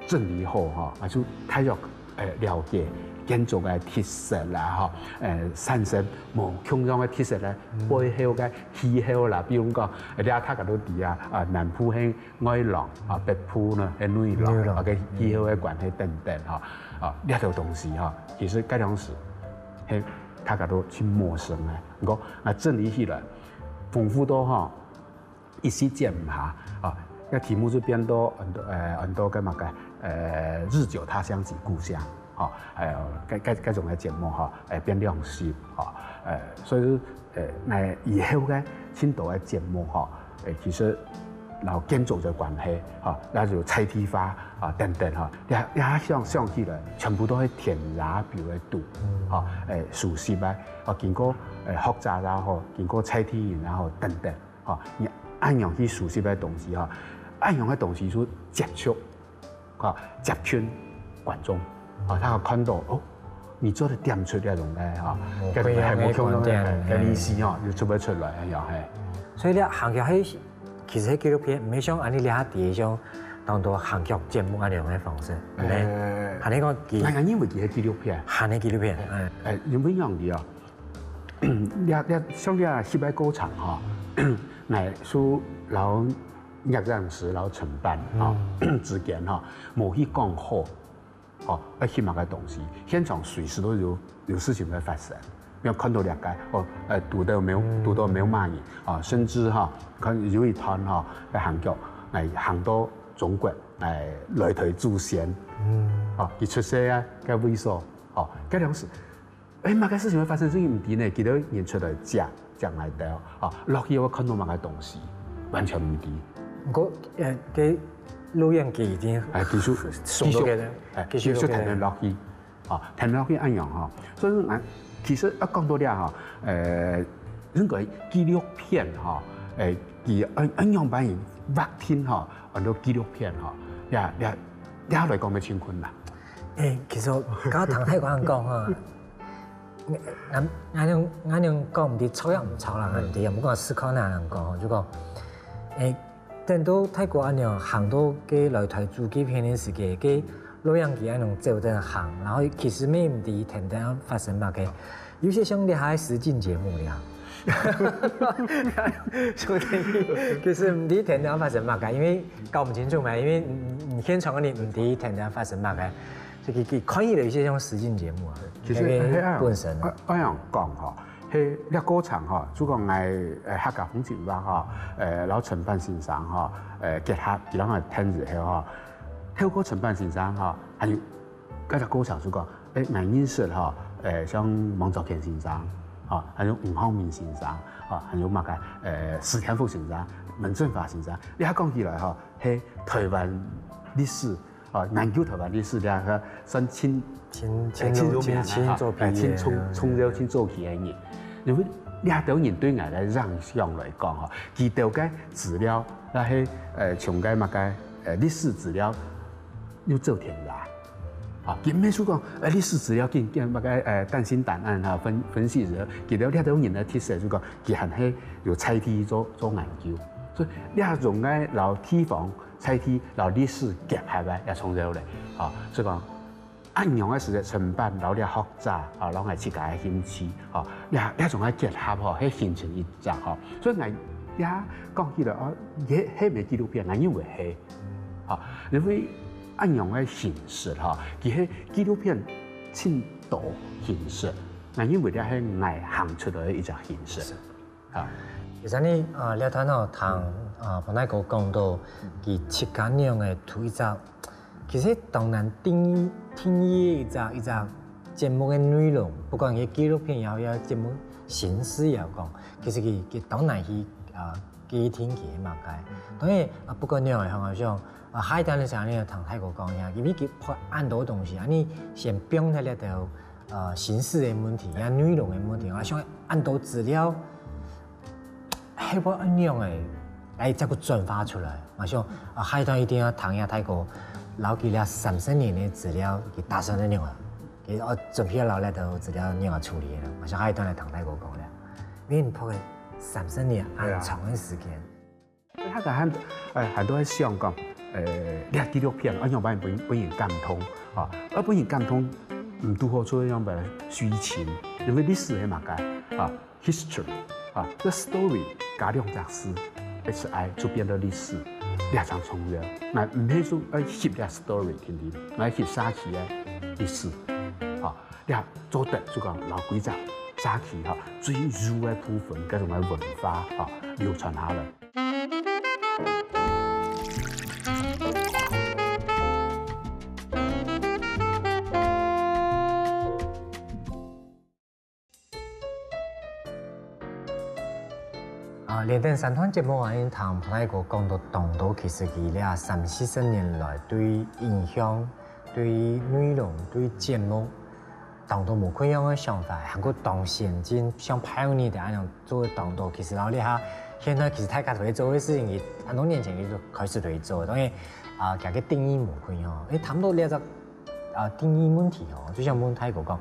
整理好吼，啊，就大約，呃，了解建築个特色啦，吼，呃，產生無共樣个特色咧，背後个氣候啦，比如講，呃，這大家都知啊，啊，南部係外陸，啊，北部呢係內陸，內陸。啊，个氣候个關係等等，吼，啊，這兜東西吼，其實該當時，係大家都盡陌生个。毋過，啊，整理起來，豐富到吼， 一時接毋下，啊，該題目就變到很多，呃，很多个麼个，呃，日久他鄉即故鄉，吼，還有該，該，該種个節目，吼，呃，變兩集，吼，呃，所以說，呃，該以後个盡多个節目，吼，呃，其實摎建築有關係，吼，那就在地化啊等等，吼，這，這想，想起來，全部都係田野表个圖，吼，呃，熟悉个，啊，經過，呃，學者也好，經過在地人也好，等等。 吼，你恁樣去熟悉个東西吼，恁樣个東西就接觸，吼，接近觀眾，吼，他看到哦，你做得點出這種个吼，嗯，這種个無共樣个觀點，嘿，嘿，意思吼，就做得出來，哎呀，嘿。所以這行腳係，其實係紀錄片，毋係像恁呢這下底下像當多行腳節目恁樣个方式，毋係？呃，還係講佢，𠊎，𠊎認為佢係紀錄片。還係紀錄片，哎。哎，因為樣个哦， 這，這，像這翕个過程吼，𠊎就摎攝影師摎承辦吼，之間吼，無去講好，吼，愛翕麼个東西，現場隨時都有，有事情會發生。你看到這個，哦，呃，堵到沒有，堵到沒有罵你啊，甚至哈，可能有一段哈，愛行腳，來行到中國，來來台祖先，嗯，哦，佢出世啊，該位所，哦，該當時 哎，麼个事情會發生，真毋知呢。佢兜人出來接，接𠊎兜，啊，落去會看到麼个東西，完全毋知。毋過，呃，該錄影機已經，哎，繼續，送落去了，繼續，哎，繼續，繼續傳落去，啊，傳落去恁樣吼。所以講，其實要講到這吼，呃，應該紀錄片吼，哎，佢恁，恁樣般畫定吼，很多紀錄片吼，呀，呀，呀來講要真困難。哎，其實我剛剛聽大哥恁講吼， 𠊎，𠊎，𠊎恁樣講毋知著也毋著啦，毋知啊，毋過試看啊恁樣講吼，就講，欸，等到大哥恁樣行到該來台做紀錄片个時節，該錄影機恁樣走等行，然後其實乜毋知跈等發生麼个，有些像這下个實境節目一樣。所以其實毋知跈等發生麼个，因為搞毋清楚嘛，因為你，你現場个人毋知跈等發生麼个。 所以佢，佢看起來有些像實境節目啊，其實該个本身啊。愛，愛恁樣講吼，係這過程吼，就講𠊎，呃，客家風情畫吼，呃，摎承辦先生吼，呃，結合，佢兩个聽以後吼，透過承辦先生吼，還有該隻過程就講，欸，𠊎認識吼，呃，像王祖乾先生，吼，還有吳浩明先生，吼，還有麼个，呃，史天福先生、孟振華先生，你看講起來吼，係台灣歷史 哦，研究台灣歷史這个算盡，盡，呃，盡有名个，盡，盡早期个，盡重，重要、盡早期个人。因為這兜人對𠊎个印象來講吼，佢兜个資料，該係，呃，從該麼个，呃，歷史資料又做田野。啊，佢毋係講，呃，歷史資料緊，緊麼个，呃，擔心答案哈，分，分析者，佢兜這兜人个特色就講，佢還係有在地做，做研究。所以這種个摎地方 在地摎歷史結合个也重要咧。吼，所以講，恁樣个時節承辦摎這學者，吼，摎𠊎自家个興趣，吼，這，這種个結合吼，係形成一隻吼。所以𠊎也講起來，哦，這，係毋係紀錄片？𠊎認為係。哈，因為恁樣个形式哈，其實紀錄片盡多形式，𠊎認為這係𠊎行出來个一隻形式。啊，其實呢，呃，這段哦，聽呃彭大哥講到佢自家樣个推責，其實當難定義定義一隻一隻節目个內容，不管係紀錄片也好，也節目形式也好講，其實佢佢當難去啊界定佢係麼个。當然啊，不管樣个，好像啊，下一段个時間呢，聽大哥講一下，因為佢拍恁多東西，啊，你先放在這頭。 呃形式个問題，也內容个問題，啊，像恁多資料，係會恁樣个，來再个轉化出來。啊，像啊，下一段一定愛聽一下大哥，摎佢這三十年个資料，佢打算恁樣啊，佢哦準備好摎這兜資料恁樣處理个，啊，像下一段來聽大哥講了，因為你拍个三十年恁長个時間。 大家很呃很多人想講，呃，這紀錄片，啊，樣般分分人感動，啊，啊分人感動，毋拄好做樣般水情，因為歷史係麼个啊，history，啊，這 story 加兩隻字，H I 就變到歷史，這正重要。𠊎毋係說愛翕這story定定，𠊎翕社區个歷史，啊，這做得就講摎歸隻社區哈最優个部分，該種个文化哈流傳下來。 啊，連等三段節目啊，𠊎聽彭大哥講到當多，其實佢這三四十年來對影像、對內容、對節目，當多無共樣个想法，還過當先進，像pioneer个恁樣做个當多。其實摎這下現在其實大家都會做个事情，佢恁多年前佢就開始都會做，當然啊，佢个定義無共樣。誒，談到這隻 啊，定義問題哦，就像問大哥講，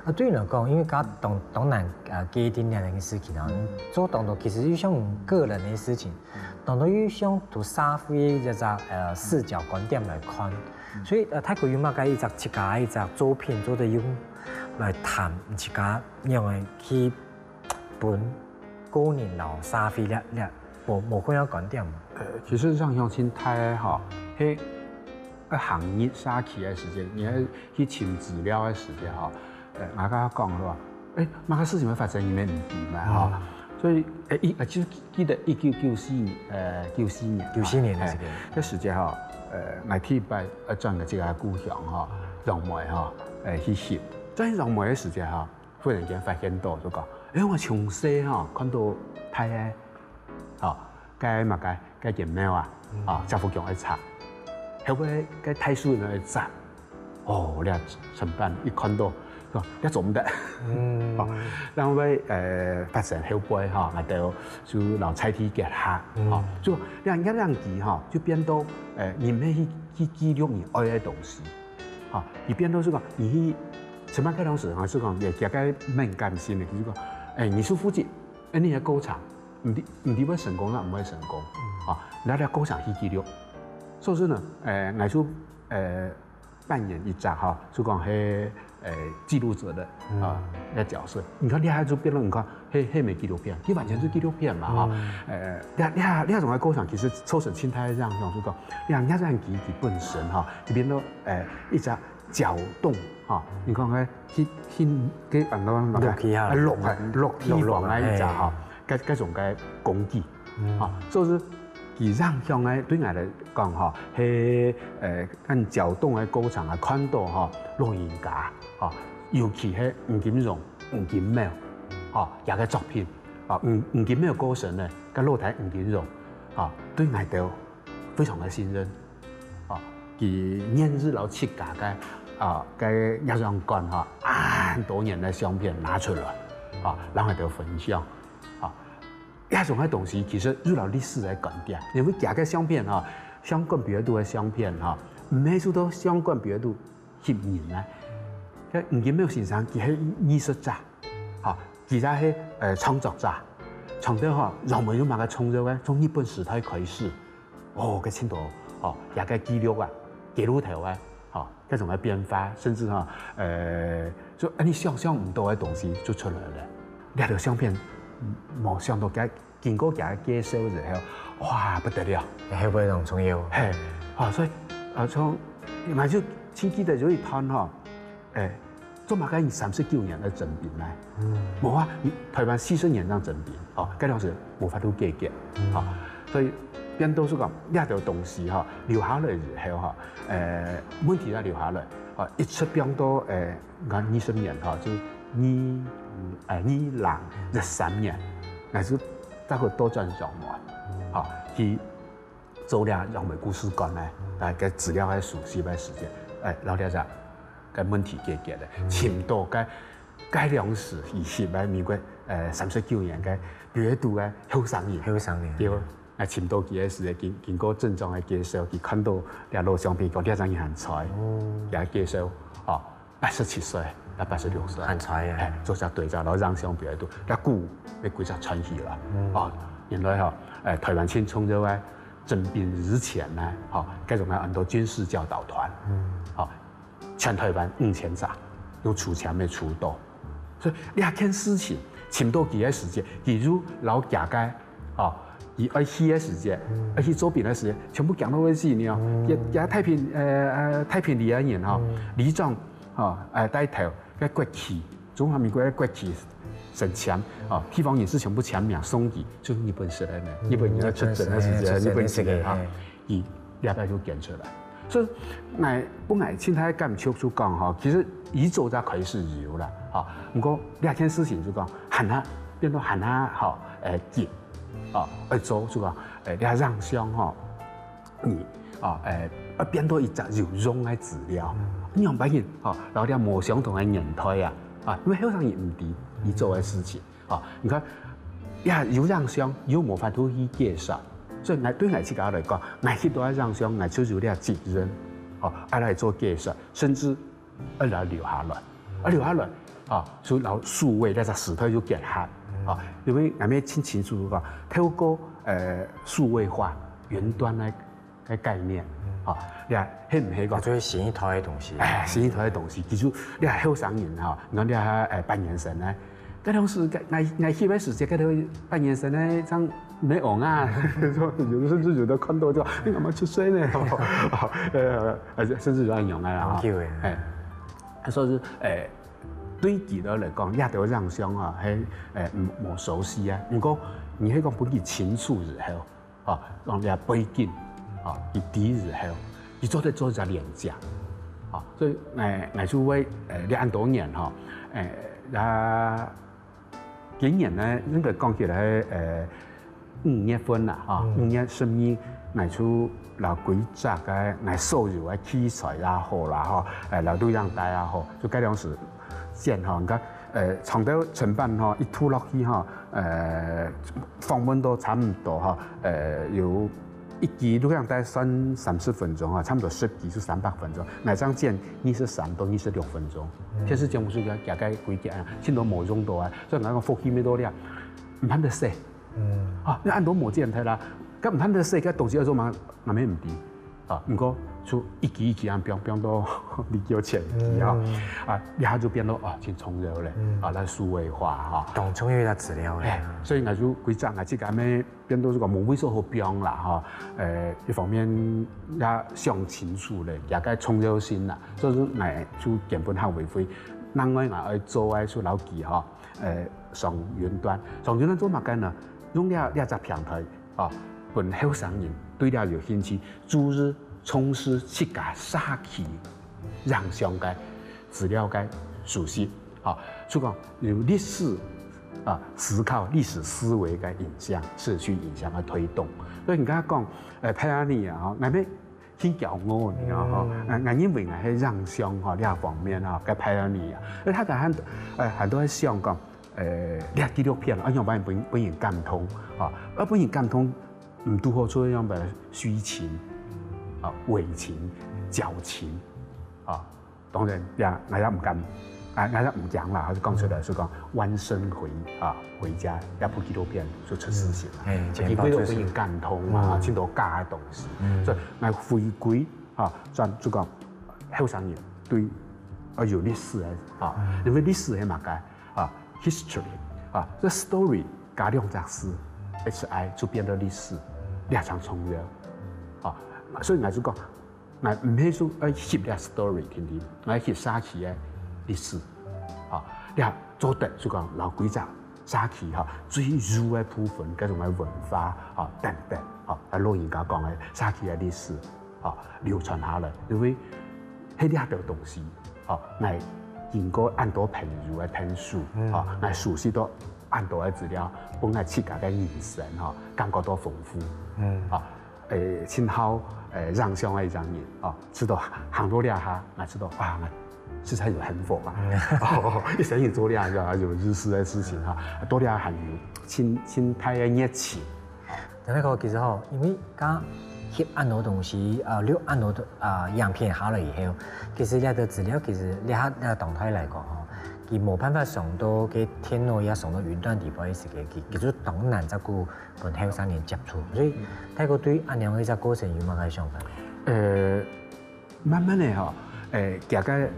啊，對你來講，因為佢當當難啊界定這件事情啊，做當多其實又像個人个事情，當多又像對社會一隻呃視角觀點來看，所以呃，大哥有麼个一隻自家一隻作品做得用來談自家樣个去分個人摎社會這這無無共樣觀點嘛。呃，其實影響盡大个哈，係愛行入社區个時間，你愛 去尋資料个時節吼，呃，𠊎剛剛講个話，誒，麼个事情會發生，你也毋知嘛吼。所以，誒，一，呃，就記得一九九四，呃，九四年，九四年个時間，該時節吼，呃，𠊎第一擺呃轉个自家故鄉吼，楊梅吼，誒，去翕。轉去楊梅个時節吼，忽然間發現到，就講，誒，𠊎從細吼看到大个，吼， 該麼个該間廟啊，啊，石富強愛拆，後尾該大樹呢愛斬，哦，這承辦一看到，說這做毋得，哦，然後尾呃發生後背哈，𠊎兜就摎在地結合，哦，就這這兩期哈，就變到呃，你毋係去去記錄你愛个東西，哈，你變到係講你去，承辦該當時哈，係講也加个敏感性个，就是講，誒，你係負責，誒，你个過程。 毋知毋知會成功啦，毋會成功，啊，那這過程去記錄。所以說呢，誒，𠊎就誒扮演一隻哈，就講係誒記錄者的啊个角色。你看，你還就變成你看，係係無紀錄片，佢完全係紀錄片嘛哈。誒，你你你種个過程其實造成盡大个影響，就講，你看你看佢佢本身哈，佢變到誒一隻攪動哈，你看看，去去个安到落去啊，落啊落地方啊一隻哈。 該該種个工具，啊，所以佢影響个對𠊎來講吼，係呃，恁攪動个過程啊，看到吼，老人家，吼，尤其係吳金榮、吳金淼，吼，這个作品，啊，吳吳金淼過身呢，該老弟吳金榮，啊，對𠊎兜 非常个信任，啊，佢願意摎自家个啊个攝影館哈，恁多年个相片拿出來，啊，然後就分享，啊，這種个東西其實有了歷史个觀點，因為佢个相片哈，相關別度个相片哈，毋係說到相關別度吸引啊，該吳金淼先生佢係藝術家，哈，佢也係呃創作者，創作哈，然後有麼个創作个，從日本時代開始。 哦，該盡多，哦，這个記錄啊，街路頭啊，哦，各種个變化，甚至哈，呃，就恁樣想像毋到个東西就出來了。這條相片，嗯，無想到該經過佢个介紹以後，哇，不得了！係非常重要。係，啊，所以，啊，從，𠊎就盡記得有一段吼，誒，做麼个你三十九年愛徵兵呢？無啊，你臺灣四十年正徵兵，哦，該當時無法度解決，哦，所以變到係講，這兜東西吼，留下來以後吼，誒，問題也留下來，哦，一直變到，誒， 𠊎二十年吼，就二，誒，二零一三年，𠊎就再去倒轉楊梅，吼，去做這楊梅故事館呢，來个資料个收集个時間，誒，摎這隻个問題解決了，尋到个，該當時二十个美國，誒，三十九年个閱讀个後生人，後生人，對無？啊，尋到佢个時間，經，經過鄭重个介紹，佢看到這老相片，講這張人還在，哦，佢个介紹，哦， 八十七歲，也八十六歲，還在啊。誒，做隻對照，然後影像表演都，該故也歸隻傳奇了。哦，原來吼，誒，臺灣盡重要个徵兵以前呢，吼，該種个很多軍事教導團，哦，全臺灣五千隻，用抽籤个抽到。所以這件事情，尋到佢个時間，佢就摎佢个 哦，佢愛去个時節，愛去做兵个時節，全部驚到會死呢。佢，佢太平，呃，呃，太平里个人吼，里長，吼，呃，帶頭，个國旗，中華民國个國旗，升籤，哦，地方人士全部簽名送佢，就日本時代呢，日本人要出征个時節，日本時代啊，佢這擺就捐出來。 所以，𠊎，本來盡大个感觸就講吼，其實佢早就開始有啦，吼。毋過這件事情就講，還較，變到還較，吼，誒，緊，哦，愛做就講，誒，這影像吼，你，哦，誒，愛變到一隻有用个資料，你樣般形，吼，然後這無相同个年代啊，啊，因為後生人毋知你做个事情， 哦，你看，這有影像，又無法度去解釋，所以𠊎，對𠊎自家來講，𠊎翕到个影像，𠊎就有這責任，哦，愛來做解釋，甚至愛來留下來，啊，留下來，啊，就摎數位這隻時代又結合，啊，因為𠊎乜盡清楚講，透過，呃，數位化、雲端个 个概念，吼，你看，係毋係講？就係新一代个東西。誒，新一代个東西，其實你看後生人吼，你看你看，誒，半年生呢，該當時，𠊎，𠊎，𠊎翕个時節，該兜半年生呢，正無紅啊，有的甚至有的看到就，你幹嘛出水呢？呃，甚至有恁樣啊，當久誒。誒，所以，誒，對佢兜來講，這兜影像啊，係，誒，無，無熟悉啊。毋過，你係講分佢清楚以後， 哦，講這背景，哦，佢知以後，佢做得做一隻連接，哦，所以，誒，𠊎就會，誒，這恁多年吼，誒，也今年呢，應該講起來，誒，五月份啦，吼，五月十二，𠊎就摎歸隻个𠊎所有个器材也好啦，吼，誒，摎錄影帶也好，就該當時剪吼，你看， 呃，長透成本吼，一度落去吼，呃，訪問到差毋多吼，呃，有一支錄影帶算三十分鐘吼，差毋多十支就三百分鐘，𠊎正剪二十三到二十六分鐘。電視節目係佢佢个規格啊，盡多無用到啊，所以𠊎講福氣乜到了，毋盼得洗。啊，你恁多無剪忒啦，該毋盼得洗，該東西愛做麼，𠊎乜毋知。 啊，毋過就一支一支恁放，放到二九前期啊，啊，這下就變到啊，盡重要咧，啊，來數位化哈。當重要个資料咧。誒，所以𠊎就歸隻𠊎自家乜變到這個無位所好放啦哈。誒，一方面也想清楚咧，這個重要性啦，所以說𠊎就根本較為會。另外𠊎愛做个就摎佢哈，誒，上雲端，上雲端做麼个呢？用這這隻平台啊，分後生人對這有興趣， 就是從事自家社區影像个資料个收集，吼，就講有歷史啊，思考歷史思維个影像，社區影像个推動。所以人家講，呃，Pioneer啊，吼，𠊎乜盡驕傲呢，吼，嗯。呃，𠊎認為𠊎係影像吼這方面啊，个Pioneer啊。而大家很，呃，很多人想講，呃，這紀錄片啊，仰般分，分人感動啊，啊，分人感動 毋堵好做樣个虛情、啊，偽情、矯情，啊，當然也，𠊎也毋敢，啊，𠊎也毋驚啦，還係講出來，係講《萬聖回》啊，回家這部紀錄片就出事情啦，嗯，因為有分人感動嘛，嗯。盡多假个東西，嗯。所以𠊎回歸啊，轉就講後生人對，啊，有歷史个啊，因為歷史係麼个？ 啊，history，啊，這story加兩隻字， ，H I就變到歷史，這正重要。啊，所以𠊎就講，𠊎毋係說愛翕這story定定，𠊎愛翕社區个歷史。啊，這做得就講摎歸隻社區哈，最幼个部分，該種个文化啊等等，啊，老人家講个社區个歷史啊流傳下來，因為係這兜東西，啊，𠊎經過恁多朋友个𢯭手，啊，𠊎收集到恁多个資料，分𠊎自家个人生哈，感覺到豐富。啊，誒，盡好誒影相个一隻人哦，知道行到這下，𠊎知道哇，𠊎實在有幸福啊！哦，一生人做這下有意思个事情哈，到這下還有盡盡大个熱情。但係講其實吼，因為剛翕恁多東西，呃，錄恁多啊影片下來以後，其實這个資料其實這下這當代來講吼，佢無辦法上到个電腦也上到雲端底背个時間，佢佢就當難再過 分後生人接觸。所以大哥對恁樣个一隻過程有麼个想法？呃，慢慢个吼，誒，這个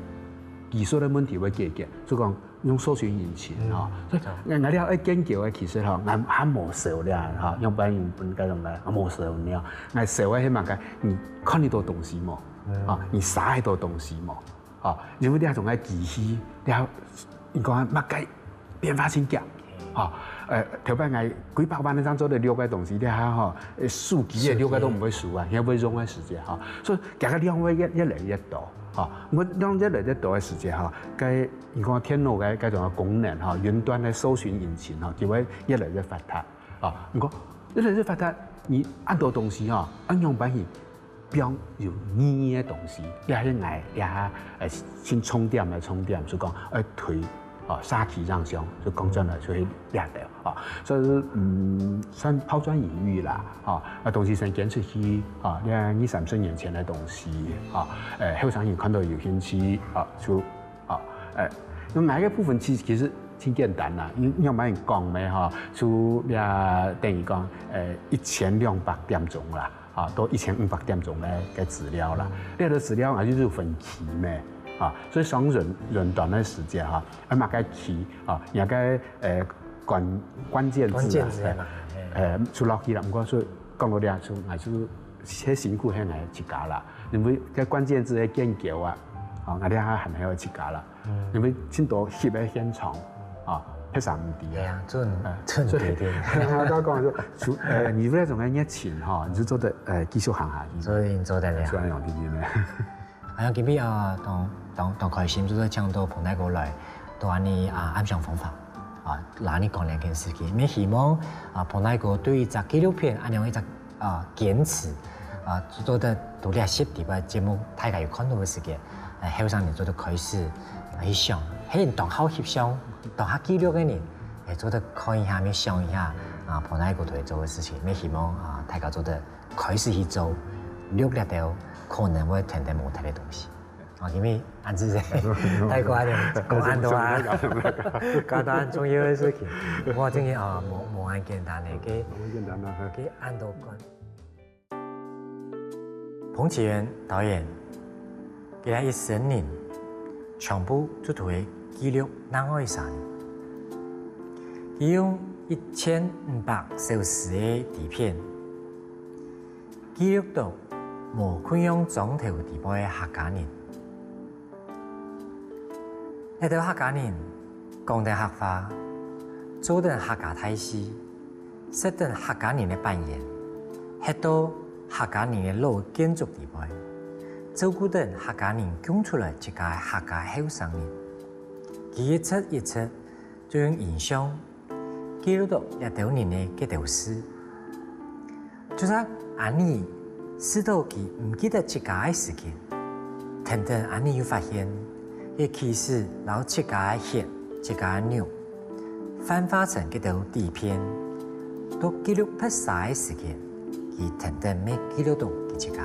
技術个問題會解決，就講用搜尋引擎吼。所以𠊎𠊎這愛研究个其實吼，𠊎還無熟了吼，用白用分該種个，還無熟了。𠊎熟个係麼个？你看得到東西無？啊，你查得到東西無？ 哦，因為這種个機器，這應該麼个變化真遽。哦，呃，頭擺𠊎幾百萬个正做得錄个東西，這下吼，手機个錄个都毋會輸啊，也會用个時間哈。所以這个量會越越來越多，哈。毋過量越來越多个時間哈，該你講電腦个該種个功能哈，雲端个搜尋引擎哈，就會越來越發達。啊，你講越來越發達，你恁多東西哈，恁樣般去 變有意義个東西，這係𠊎這下誒盡重點个重點，就講愛推哦社區影像，就講轉來就係這兜哦，所以嗯算拋磚引玉啦，哦，啊東西先堅持去哦，這二三十年前个東西哦，誒後生人看到有興趣哦，就哦，誒，用𠊎个部分其實其實盡簡單啦，因為仰般講呢吼，就這等於講誒一千兩百點鐘啦。 啊，到一千五百點鐘个个資料啦。這兜資料啊，就係分區咩，啊，所以上雲雲端个時間哈，啊，麼个區啊，若个誒關關鍵字啊，關鍵字嘛，誒，誒，就落去啦。毋過說講到這，就𠊎就係辛苦係𠊎自家啦，因為該關鍵字个研究啊，啊，𠊎這下還係愛自家啦。 因為盡多翕个現場啊，別儕毋知啊。係啊，準準對對。我講說，就呃，你有這種个熱情哈，你就做得呃繼續行下去。所以你做得了。就恁樣定定呢。哎呀，今日啊，當當當開心，就係請到彭大哥來，到恁呢啊，暗想方法啊，摎你講兩件事情。也希望啊，彭大哥對一隻紀錄片，恁樣一隻 啊堅持啊，做得到這集个節目，大家有看到个時間，誒後生人做得開始去想，係當好翕相、當好記錄个人，也做得看一下，也想一下啊，彭大哥在做个事情，也希望啊大家做得開始去做，錄這兜可能會天天無忒个東西。 哦，因為恁仔細，大哥恁樣講恁多啊，講到恁重要个事情，哇，真个啊，無無恁簡單个，佢無簡單啊。佢恁多關。彭啟源導演，佢个一生人，全部就在記錄另外一儕人。佢用一千五百小時个底片， 記錄到無共樣莊頭地方个客家人。這兜客家人講等客話，做等客家大戲，食等客家人个粄圓，歇到客家人个老建築地方，照顧等客家人供出來自家个客家後生人。佢一直一直就用影像 記錄到這兜人个該兜事。就算恁呢，試到佢毋記得自家个時間，跈等恁呢又發現，佢其實摎自家个血、自家个肉，幻化成該兜底片，到記錄別儕个時間，佢跈等乜記錄到佢自家。